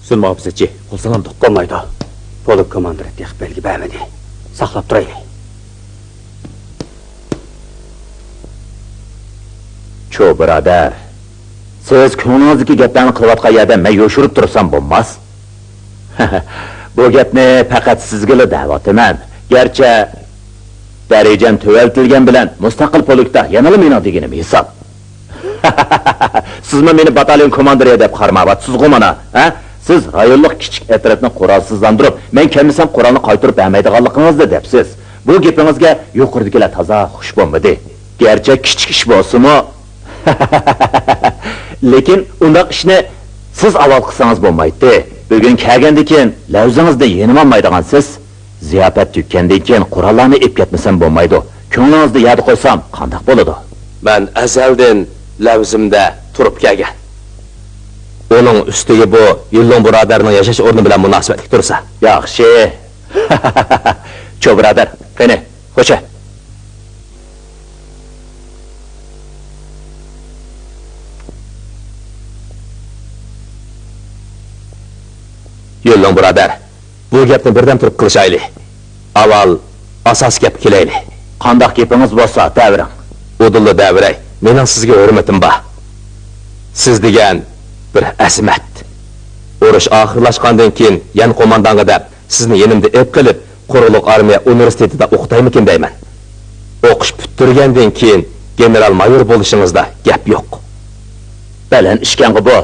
سۈن مۇھاپىزەتچى، قول سالامدۇق؟ بولمايدۇ. پولك كوماندىرى تېخى بەلگە بەرمىدى. ساقلاپ تۇرايلى. چۇ بۇرادەر، سىز كۆڭلىڭىزدىكى گەپلەرنى قىلىۋاتقان يەردە مەن يوشۇرۇپ تۇرسام بولماس. بۇ گەپنى پەقەت سىزگىلا دەۋاتىمەن. گەرچە دەرىجەم تۆۋەنلىتىلگەن بىلەن مۇستەقىل پولكتا يەنىلا مېنىڭ دېگىنىم ھېساب. سىزمۇ مېنى باتاليون كوماندىرى دەپ قارىمايۋاتىسىزغۇ مانا، ھە؟ سىز رايونلۇق كىچىك ئەترەتنى قورالسىزلاندۇرۇپ، مەن كەلمىسەم قورالنى قايتۇرۇپ بەرمەيدىغانلىقىڭىزنى دەپسىز. بۇ گېپىڭىزگە يۇقىرىدىكىلەر تازا خۇش بولمىدى. گەرچە كىچىك ئىش بولسىمۇ، لېكىن ئۇنداق ئىشنى سىز ئاۋۋال قىلسىڭىز بولمايتتى. بۈگۈن كەلگەندىن كېيىن لەۋزىڭىزدىن يېنىمالمايدىغانسىز. زىياپەت تۈگىگەندىن كېيىن قوراللارنى ئېلىپ كەتمىسەم بولمايدۇ. كۆڭلىڭىزدە يەردە قويسام قانداق بولىدۇ؟ مەن ئەزەلدىن لەۋزىمدە تۇرۇپ كەلگەن. ئۇنىڭ ئۈستىگە بۇ يۈنلۇڭ بۇرادەرنىڭ ياشاش ئورنى بىلەن مۇناسىۋەتلىك تۇرسا. ياخشى. چو بۇرادەر، قېنى، خوشە. يۈنلۇڭ بۇرادەر، بۇ گەپنى بىردەم تۇرۇپ قىلىشايلى. ئاۋۋال ئاساسىي گەپكە كېلەيلى. قانداق گېپىڭىز بولسا دەۋېرىڭ. ئۇدۇللا دەۋېرەي، مېنىڭ سىزگە ھۆرمىتىم بار. سىز دېگەن بىر ئەزىمەت. ئۇرۇش ئاخىرلاشقاندىن كېيىن يەنە قوماندانغا دەپ، سىزنى يېنىمدا ئېلىپ قېلىپ، قۇرۇقلۇق ئارمىيە ئۇنىۋېرسىتېتىدا ئوقۇتايمىكىن دەيمەن. ئوقۇش پۈتتۈرگەندىن كېيىن گېنېرال مايور بولۇشىڭىزدا گەپ يوق. بەلەن ئىشكەنغۇ بۇ.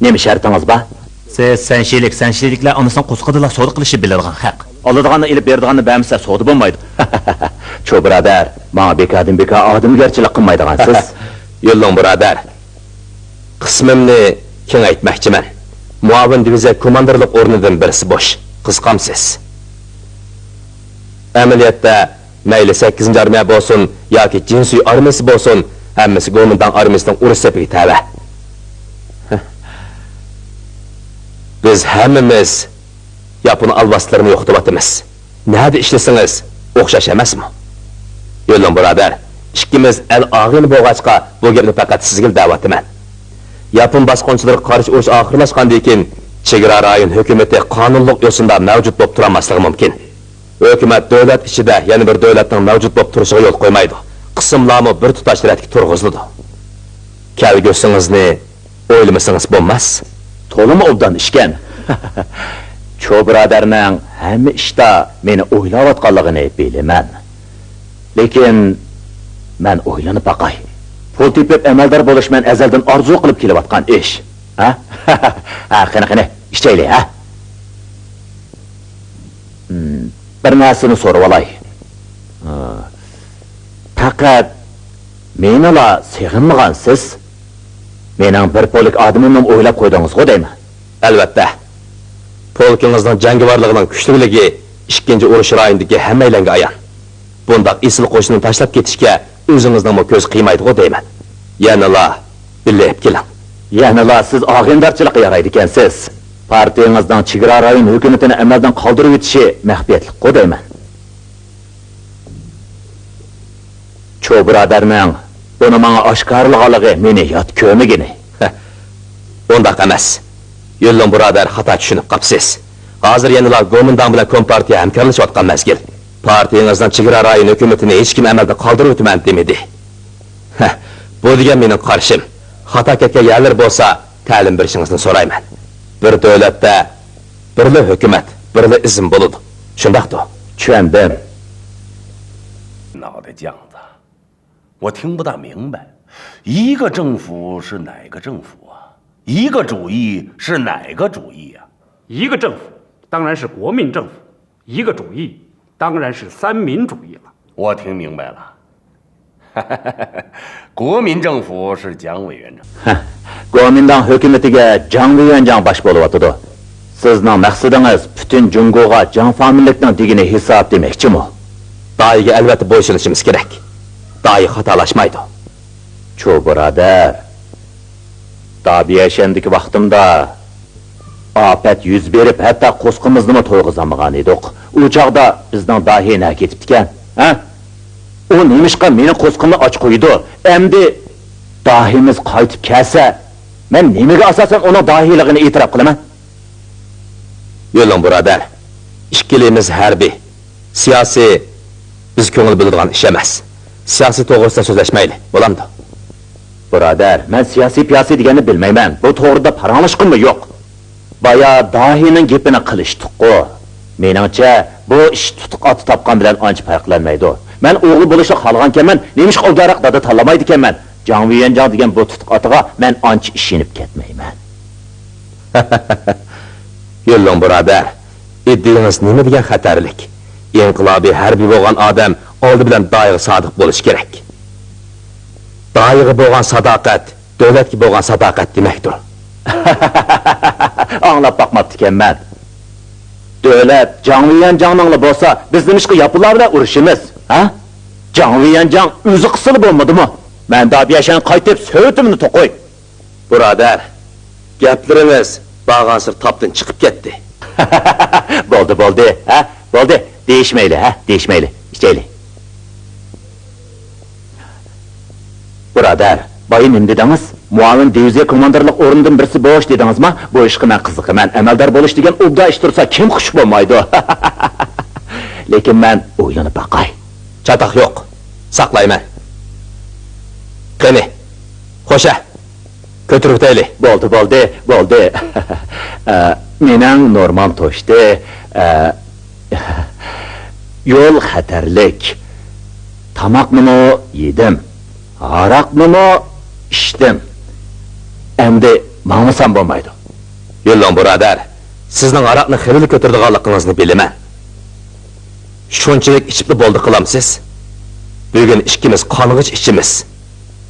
نېمە شەرتىڭىز بار؟ سىز سەنشىلىك، سەنشىلىكلەر ئانىسىنىڭ قورسىقىدىلا سودا قىلىشنى بىلىدىغان خەق. ئالىدىغاننى ئېلىپ، بېرىدىغاننى بەرمىسە سودا بولمايدۇ. چو بۇرادەر، ماڭا بىكاردىن بىكار ئادەمگەرچىلىك قىلمايدىغانسىز. يۈنلۇڭ بۇرادەر، قىسمىمنى كېڭەيتمەكچىمەن. مۇئاۋىن دىۋىزىيە كوماندىرلىق ئورنىدىن بىرسى بوش. قىزىقامسىز؟ ئەمەلىيەتتە، مەيلى سەككىزىنچى ئارمىيە بولسۇن ياكى جىنسۈي ئارمىيىسى بولسۇن، ھەممىسى گومىنداڭ ئارمىيىسىنىڭ ئۇرۇش سېپىگە تەۋە. بىز ھەممىمىز ياپون ئالۋاستىلىرىنى يوقىتىۋاتىمىز. نەدە ئىشلىسىڭىز ئوخشاش ئەمەسمۇ؟ يوللۇڭ بۇرادەر، ئىككىمىز ئەل ئاغىنە بولغاچقا، بۇ گەپنى پەقەت سىزگىلا دەۋاتىمەن. ياپون باسقۇنچىلىرىغا قارشى ئۇرۇش ئاخىرلاشقاندىن كېيىن، چېگرا رايون ھۆكۈمىتى قانۇنلۇق يوسۇندا مەۋجۇت بولۇپ تۇرالماسلىقى مۇمكىن. ھۆكۈمەت دۆلەت ئىچىدە يەنە بىر دۆلەتنىڭ مەۋجۇت بولۇپ تۇرۇشىغا يول قويمايدۇ. قىسىملارمۇ بىر تۇتاش رەتكە تۇرغۇزۇلىدۇ. كەلگۈسىڭىزنى ئويلىمىسىڭىز بولماس. تولىمۇ ئوبدان ئىشكەن. چو بۇرادەرنىڭ ھەممە ئىشتا مېنى ئويلاۋاتقانلىقىنى بىلىمەن. لېكىن مەن ئويلىنىپ باقاي. پۇل تېپىپ ئەمەلدار بولۇش مەن ئەزەلدىن ئارزۇ قىلىپ كېلىۋاتقان ئىش. ھە؟ ھە، قېنى، قېنى، ئىچەيلى، ھە؟ ھىم، بىر نەرسىنى سورىۋالاي. ھا، پەقەت مېنىلا سېغىنمىغانسىز؟ مېنىڭ بىر پولك ئادىمىمنىمۇ ئويلاپ قويدىڭىزغۇ دەيمەن. ئەلۋەتتە. پولكىڭىزنىڭ جەڭگىۋارلىقىنىڭ كۈچلۈكلۈكى ئىككىنچى ئۇرۇش رايونىدىكى ھەممەيلەنگە ئايان. بۇنداق ئېسىل قوشۇننى تاشلاپ كېتىشكە ئۆزىڭىزنىڭمۇ كۆزى قىيمايدىغۇ دەيمەن. يەنىلا بىللە ئېلىپ كېلىڭ. يەنىلا سىز ئاغىندارچىلىققا يارايدىكەنسىز. پارتىيىڭىزنىڭ چېگرا رايون ھۆكۈمىتىنى ئەمەلدىن قالدۇرۇۋېتىشى مەخپىيەتلىكقۇ دەيمەن. چو بۇرادەرنىڭ بۇنى ماڭا ئاشكارىلىغانلىقى مېنى يات كۆرمىگىنى. ئۇنداق ئەمەس. يۈنلۇڭ بۇرادەر، خاتا چۈشىنىپ قاپسىز. ھازىر يەنىلا گومىنداڭ بىلەن كومپارتىيە ھەمكارلىشىۋاتقان مەزگىل. پارتىيىڭىزنىڭ چېگرا رايون ھۆكۈمىتىنى ھېچكىم ئەمەلدىن قالدۇرۇۋېتىمەن دېمىدى. ھە، بۇ دېگەن مېنىڭ قارىشىم. خاتا كەتكەن يەرلىرى بولسا، تەلىم بېرىشىڭىزنى سورايمەن. بىر دۆلەتتە بىرلا ھۆكۈمەت، بىرلا ئىزىم بولىدۇ. شۇنداقتۇ؟ چۈشەندىم. 脑袋犟子，我听不大明白，一个政府是哪个政府啊？一个主义是哪个主义呀？一个政府当然是国民政府，一个主义当然是三民主义了。我听明白了。国民政府是蒋委员长。 گومىنداڭ ھۆكۈمىتىگە جاڭ ۋېيۈەنجاڭ باش بولۇۋاتىدۇ. سىزنىڭ مەقسىتىڭىز پۈتۈن جۇڭگوغا جاڭ فامىلىلىكنىڭ دېگىنى ھېساب دېمەكچىمۇ؟ داھىيگە ئەلۋەتتە بويسۇنۇشىمىز كېرەك. داھىي خاتالاشمايدۇ. چۇ بۇرادەر، دابيەشەندىكى ۋاقتىمدا ئاپەت يۈز بېرىپ، ھەتتا قوسقىمىزنىمۇ تويغۇزالمىغان ئىدۇق. ئۇ چاغدا بىزنىڭ داھىي نەگە كېتىپتىكەن؟ ھە؟ ئۇ نېمىشقا مېنىڭ قوسقىمنى ئاچ قويىدۇ؟ ئەمدى داھىيمىز قايتىپ كەلسە، مەن نېمىگە ئاساسەن ئۇنىڭ داھىيلىقىنى ئېتىراپ قىلىمەن؟ يۈنلۇڭ بۇرادەر، ئىككىلىمىز ھەربىي، سىياسىي بىز كۆڭۈل بۆلىدىغان ئىش ئەمەس. سىياسىي توغرىسىدا سۆزلەشمەيلى، بولامدۇ؟ بۇرادەر، مەن سىياسىي-پىياسىي دېگەننى بىلمەيمەن. بۇ توغرىدا پاراڭلاشقىنىمۇ يوق. بايا داھىينىڭ گېپىنى قىلىشتۇققۇ. مېنىڭچە، بۇ ئىش تۇتۇق ئاتا تاپقان بىلەن ئانچە پەرقلەنمەيدۇ. مەن ئوغۇل بولۇشنى خالىغانكەنمەن، نېمىشقا ئوبدانراق دادا تاللىمايدىكەنمەن؟ جاڭ ۋېيۈەنجاڭ دېگەن بۇ تۇتۇق ئاتىغا مەن ئانچە ئىشىنىپ كەتمەيمەن. يۈنلۇڭ بۇرادەر، ئىدىيىڭىز نېمە دېگەن خەتەرلىك! ئىنقىلابىي ھەربىي بولغان ئادەم ئالدى بىلەن داھىيغا سادىق بولۇشى كېرەك. داھىيغا بولغان ساداقەت دۆلەتكە بولغان ساداقەت دېمەكتۇر. ئاڭلاپ باقماپتىكەنمەن. دۆلەت جاڭ ۋېيۈەنجاڭنىڭلا بولسا، بىز نېمىشقا ياپونلار بىلەن ئۇرۇشىمىز؟ ھە؟ جاڭ ۋېيۈەنجاڭ ئۆزى قىلسىلا بولمىدىمۇ؟ مەن دابيەشەنگە قايتىپ سۆۋېتىمنى توقۇي. بۇرادەر، گەپلىرىڭىز بارغانسېرى تاپتىن چىقىپ كەتتى. بولدى، بولدى، ھە؟ بولدى، دېيىشمەيلى، ھە؟ دېيىشمەيلى، ئىچەيلى. بۇرادەر، بايا نېمە دېدىڭىز؟ مۇئاۋىن دىۋىزىيە كوماندىرلىق ئورنىدىن بىرسى بوش دېدىڭىزما؟ بۇ ئىشقا مەن قىزىقىمەن. ئەمەلدار بولۇش دېگەن ئوبدان ئىش تۇرسا، كىم خۇش بولمايدۇ؟ لېكىن مەن ئويلىنىپ باقاي. چاتاق يوق. ساقلايمەن. قېنى، خوشە، كۆتۈرۈۋېتەيلى. بولدى، بولدى، بولدى. ئە، مېنىڭ نورمام توشتى. ئە، يول خەتەرلىك. تاماقنىمۇ يېدىم، ھاراقنىمۇ ئىچتىم. ئەمدى ماڭمىسام بولمايدۇ. يۈنلۇڭ بۇرادەر، سىزنىڭ ھاراقنى خېلىلا كۆتۈرىدىغانلىقىڭىزنى بىلىمەن. شۇنچىلىك ئىچىپلا بولدى قىلامسىز؟ بۈگۈن ئىككىمىز قانغىچە ئىچىمىز.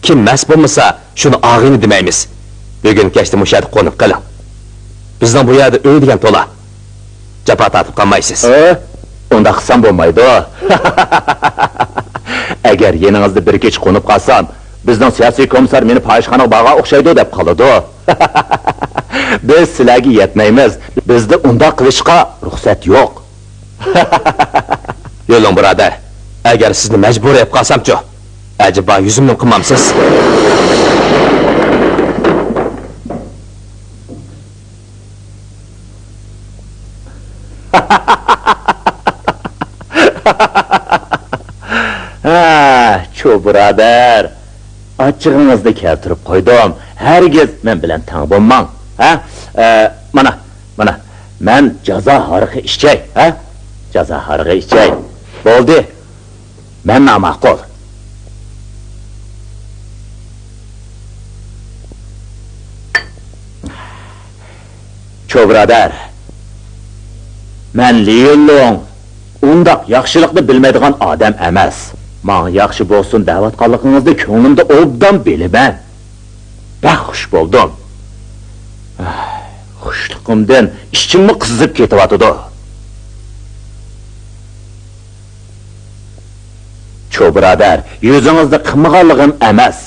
كىم مەست بولمىسا، شۇنى ئاغىنە دېمەيمىز. بۈگۈن كەچتە مۇشۇ يەردە قونۇپ قېلىڭ. بىزنىڭ بۇ يەردە ئۆي دېگەن تولا. جاپا تارتىپ قالمايسىز. ئە، ئۇنداق قىلسام بولمايدۇ. ئەگەر يېنىڭىزدا بىر كېچە قونۇپ قالسام، بىزنىڭ سىياسىي كومىسسار مېنى پاھىشخانىغا بارغان ئوخشايدۇ دەپ قالىدۇ. بىز سىلەرگە يەتمەيمىز. بىزدە ئۇنداق قىلىشقا رۇخسەت يوق. يۈنلۇڭ بۇرادەر، ئەگەر سىزنى مەجبۇرىي ئېلىپ قالسامچۇ؟ ئەجەبا يۈزۈمنى قىمامسىز؟ ھە، چۇ بۇرادەر، ئاچچىقىڭىزنى كەلتۈرۈپ قويدۇم. ھەرگىز مەن بىلەن تەڭ بولماڭ. ھە؟ ئە، مانا، مانا، مەن جازا ھارىقى ئىچەي، ھە؟ جازا ھارىقى ئىچەي. بولدى. مەن ناماقۇل. چو بۇرادەر، مەن ليۇلۇڭ ئۇنداق ياخشىلىقنى بىلمەيدىغان ئادەم ئەمەس. ماڭا ياخشى بولسۇن دەۋاتقانلىقىڭىزنى كۆڭلۈمدە ئوبدان بىلىمەن. بەك خۇش بولدۇم. ئاھ، خۇشلۇقۇمدىن ئىچىممۇ قىزىپ كېتىۋاتىدۇ. چو بۇرادەر، يۈزىڭىزنى قىمىغانلىقىم ئەمەس.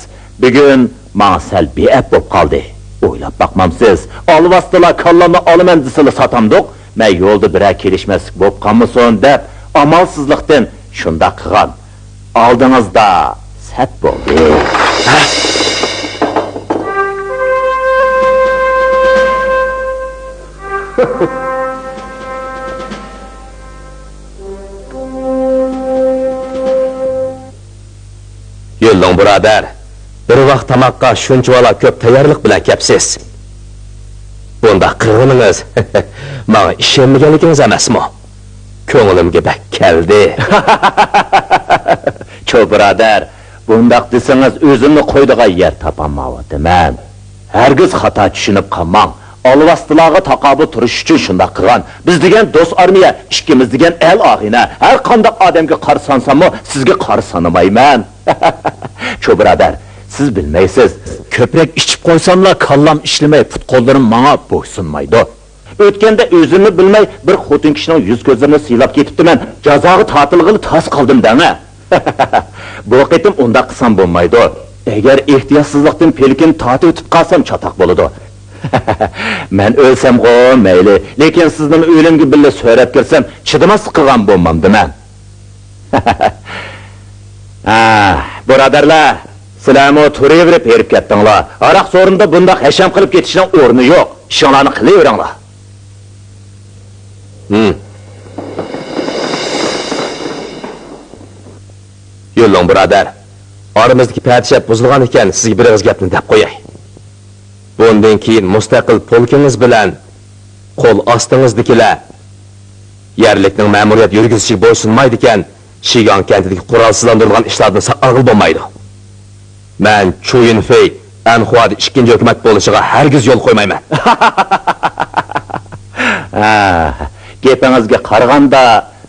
بۈگۈن ماڭا سەل بىئەپ بولۇپ قالدى. ئويلاپ باقمامسىز؟ ئالۋاستىلا كاللامنى ئالىمەن دېسىلا ساتامدۇق. مەن يولدا بىرەر كېلىشمەسلىك بولۇپ قالمىسۇن دەپ، ئامالسىزلىقتىن شۇنداق قىلغان. ئالدىڭىزدا سەت بولدى. يۈنلۇڭ بۇرادەر، بىر ۋاق تاماققا شۇنچىۋالا كۆپ تەييارلىق بىلەن كەپسىز. بۇنداق قىلغىنىڭىز ماڭا ئىشەنمىگەنلىكىڭىز ئەمەسمۇ؟ كۆڭلۈمگە بەك كەلدى. چو بۇرادەر، بۇنداق دېسىڭىز ئۆزۈمنى قويىدىغان يەر تاپالمايۋاتىمەن. ھەرگىز خاتا چۈشىنىپ قالماڭ. ئالۋاستىلارغا تاقابىل تۇرۇش ئۈچۈن شۇنداق قىلغان. بىز دېگەن دوست ئارمىيە، ئىككىمىز دېگەن ئەل ئاغىنە. ھەر قانداق ئادەمگە قارا سانساممۇ، سىزگە قارا سانىمايمەن. چو بۇرادەر، سىز بىلمەيسىز. كۆپرەك ئىچىپ قويساملا كاللام ئىشلىمەي، پۇت-قوللىرىم ماڭا بويسۇنمايدۇ. ئۆتكەندە ئۆزۈممۇ بىلمەي بىر خوتۇن كىشىنىڭ يۈز-كۆزلىرىنى سىيلاپ كېتىپتىمەن. جازاغا تارتىلغىلى تاس قالدىم دەڭە. بۇ قېتىم ئۇنداق قىلسام بولمايدۇ. ئەگەر ئېھتىياتسىزلىقتىن پىلىكىنى تارتىۋېتىپ قالسام چاتاق بولىدۇ. مەن ئۆلسەمغۇ مەيلى، لېكىن سىزنىمۇ ئۆلۈمگە بىللە سۆرەپ كىرسەم چىدىماسلىق قىلغان بولمامدىمەن. ھە، بۇرادەرلەر، سىلەرمۇ تۇرۇۋېرىپ ھېرىپ كەتتىڭلار. ھاراق سورۇندا بۇنداق ھەشەم قىلىپ كېتىشنىڭ ئورنى يوق. ئىشىڭلارنى قىلىۋېرىڭلار. ھىم. يۈنلۇڭ بۇرادەر، ئارىمىزدىكى پەدىشەپ بۇزۇلغان ئىكەن، سىزگە بىر ئېغىز گەپنى دەپ قوياي. بۇندىن كېيىن مۇستەقىل پولكىڭىز بىلەن قول ئاستىڭىزدىكىلەر يەرلىكنىڭ مەمۇرىيەت يۈرگۈزۈشىگە بويسۇنمايدىكەن، شىگاڭ كەنتىدىكى قورالسىزلاندۇرۇلغان ئىشلاردىن ساقلانغىلى بولمايدۇ. مەن چۇ يۈنفېي ئەنخۇادا ئىككىنچى ھۆكۈمەت بولۇشىغا ھەرگىز يول قويمايمەن. ھە، گېپىڭىزگە قارىغاندا،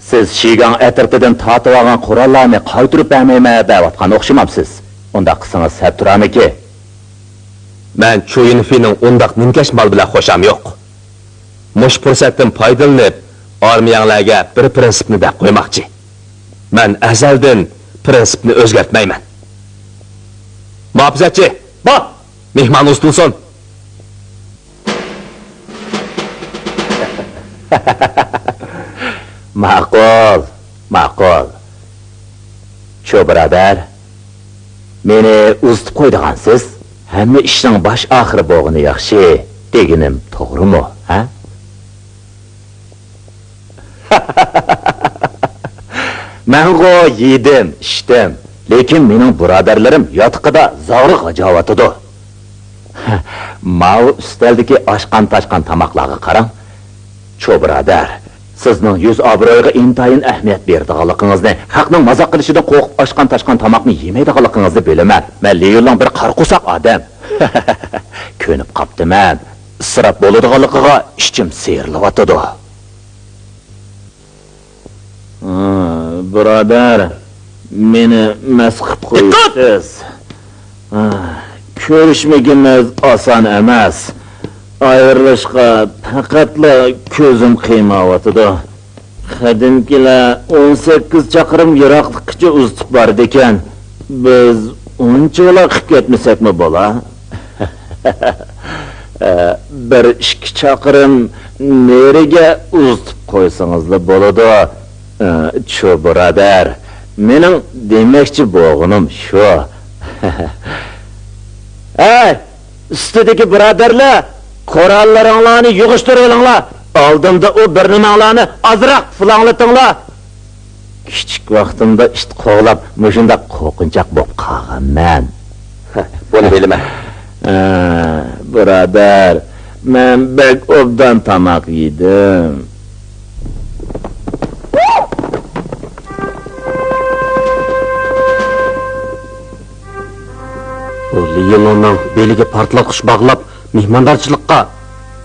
سىز شىگاڭ ئەترىتىدىن تارتىۋالغان قوراللارنى قايتۇرۇپ بەرمەيمەن دەۋاتقان ئوخشىمامسىز؟ ئۇنداق قىلسىڭىز سەت تۇرارمىكىن؟ مەن چۇ يۈنفېينىڭ ئۇنداق نىمكەش مال بىلەن خۇشامى يوق. مۇشۇ پۇرسەتتىن پايدىلىنىپ، ئارمىيەڭلارگە بىر پىرىنسىپنى دەپ قويماقچى. مەن ئەزەلدىن پىرىنسىپنى ئۆزگەرتمەيمەن. مۇھاپىزەتچى! بار! مېھمان ئۇزىتىلسۇن! ماقۇل، ماقۇل. چۇ بۇرادەر، مېنى ئۇزىتىپ قويىدىغانسىز؟ ھەممە ئىشنىڭ باش-ئاخىرى بولغىنى ياخشى دېگىنىم توغرىمۇ، ھە؟ مەنغۇ يېدىم، ئىچتىم، لېكىن مېنىڭ بۇرادەرلىرىم ياتىقىدا زارىغا غاجاۋاتىدۇ. ماۋۇ ئۈستەلدىكى ئاشقان-تاشقان تاماقلارغا قاراڭ. چۇ بۇرادەر، سىزنىڭ يۈز-ئابرۇيىغا ئىنتايىن ئەھمىيەت بېرىدىغانلىقىڭىزنى، خەقنىڭ مازاق قىلىشىدىن قورقۇپ ئاشقان-تاشقان تاماقنى يېمەيدىغانلىقىڭىزنى بىلىمەن. مەن ليۇلۇڭ بىر قارا قورساق ئادەم. كۆنۈپ قاپتىمەن. ئىسراپ بولىدىغانلىقىغا ئىچىم سىيرىلىۋاتىدۇ. ھە، بۇرادەر، مېنى مەس قىپ قويۇپسىز. ھە، كۆرۈشمىكىمىز ئاسان ئەمەس. ئايرىلىشقا پەقەتلا كۆزۈم قىيماۋاتىدۇ. قەدىمكىلەر ئون سەككىز چاقىرىم يىراقلىققىچە ئۇزىتىپ بارىدىكەن. بىز ئۇنچىۋالا قىپ كەتمىسەكمۇ بولا. ئە، بىر ئىككى چاقىرىم نېرىگە ئۇزىتىپ قويسىڭىزلا بولىدۇ. ئە، چۇ بۇرادەر، مېنىڭ دېمەكچى بولغىنىم شۇ. ھەي، ئۈستىدىكى بۇرادەرلەر، قوراللىرىڭلارنى يىغىشتۇرۇۋېلىڭلار. ئالدىمدا ئۇ بىر نېمەڭلارنى ئازراق پۇلاڭلىتىڭلار. كىچىك ۋاقتىمدا ئىت قوغلاپ، مۇشۇنداق قورقۇنچاق بولۇپ قالغانمەن. بۇنى بىلىمەن. ھە، بۇرادەر، مەن بەك ئوبدان تاماق يېدىم. بۇ لىيىنلۇنىڭ بېلىگە پارتلاتقۇچ باغلاپ، مېھماندارچىلىققا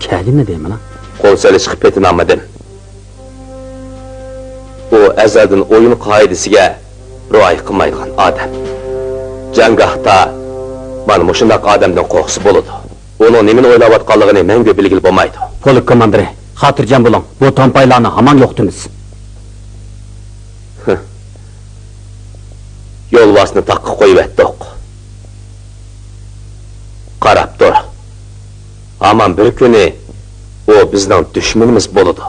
كەلگىنى دەيمەن. قول سېلىشقا پېتىنالمىدىم. ئۇ ئەزەلدىن ئويۇن قائىدىسىگە رىئايە قىلمايدىغان ئادەم. جەڭگاھتا مانا مۇشۇنداق ئادەمدىن قورقسا بولىدۇ. ئۇنىڭ نېمىنى ئويلاۋاتقانلىقىنى مەڭگۈ بىلگىلى بولمايدۇ. پولك كوماندىرى، خاتىرجەم بولۇڭ، بۇ تومپايلارنى ھامان يوقىتىمىز. يولۋاسنى تاغقا قويۇۋەتتۇق. قاراپ تۇر. ھامان بىر كۈنى ئۇ بىزنىڭ دۈشمىنىمىز بولىدۇ.